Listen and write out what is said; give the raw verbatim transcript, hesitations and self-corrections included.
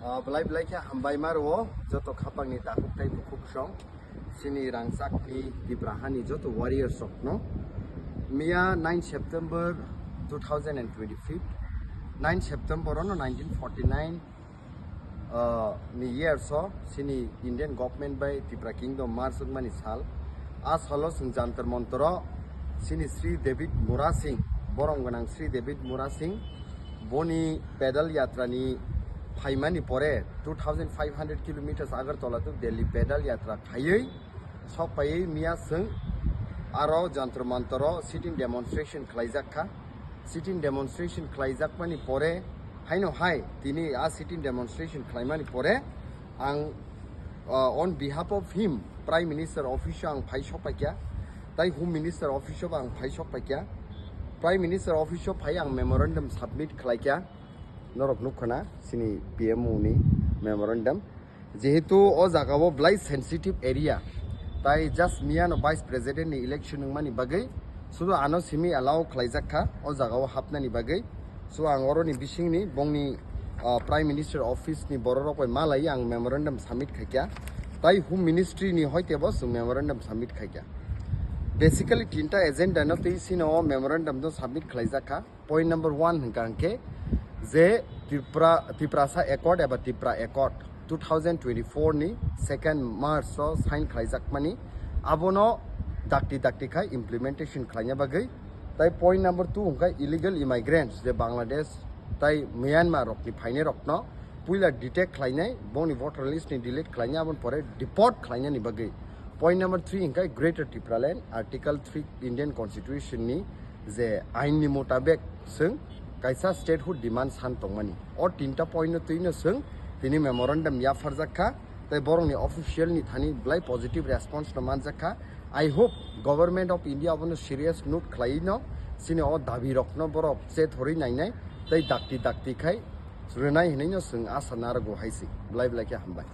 Ah, belai belai khe hambai ma rwo joto khapangni takhuk tei bukhuk song. Chini rangchakni Tipra hani joto warriors rokno. Miya nine September two thousand and twenty-five, nine September ono nineteen forty-nine, ah, ni year so chini Indian government bai Tipra Kingdom merge wngmani sal. A salo chwng Jantar Mantar o chini Sri David Mura Singh, borom gwnang Sri David Mura Singh, boni pedal yatra ni phaimani pore two thousand five hundred kilometers Agartala to Delhi pedal yatra khaiwi sok paiwi miya chwng aro Jantar Mantar o sitting demonstration khlaijak kha. Sitting demonstration khlaijakmani pore haino hai tini a sitting demonstration khlaimani pore ang, uh, on behalf of him, Prime Minister office o ang phai sok paikya, tai Home Minister office o ang phai sok paikya. Prime Minister office o phai ang memorandum submit khlaikya, norok nukkha na chini P M O ni memorandum. Jehetu o jaga o belai sensitive area, tai just miya no Vice President ni election wngmani bagwi sudu ano simi allow khlaijak kha o jaga o hapnani bagwi. So ang oroni bisingni bongni, ah, Prime Minister office ni borok rok bai malai ang memorandum submit khaikya, tai Home Ministry ni hoite bo chwng memorandum submit khaikya. Basically tinta agenda no twi sino o memorandum no submit khlaijak kha. Point number one hwnkha hwnkhe je Tripura, Tiprasa Accord eba Tipra Accord two thousand twenty-four ni second March o sign khlaijakmani, abono dakti dakti khai implementation khlaina bagwi. Tai point number two hwnkha illegal immigrants je Bangladesh tai Myanmar rokni phainai rokno puila detect khlainai, boni voter list ni delete khlainai, aboni pore deport khlainani bagwi. Point number three hwnkha Greater Tipraland, Article three Indian Constitution ni je ain ni mutabek chwng kaisa statehood demand san tongmani. O tinta point no twi no chwng tini memorandum yapharjak kha, tai borokni official ni thani belai positive response no manjak kha. I hope Government of India abono serious note khlaiwi no chini o dabi rokno borok chethorwi nainai tei dakti dakti khai rwnai hinwi no chwng asa narwgo hai se. Belai belai khe hambai.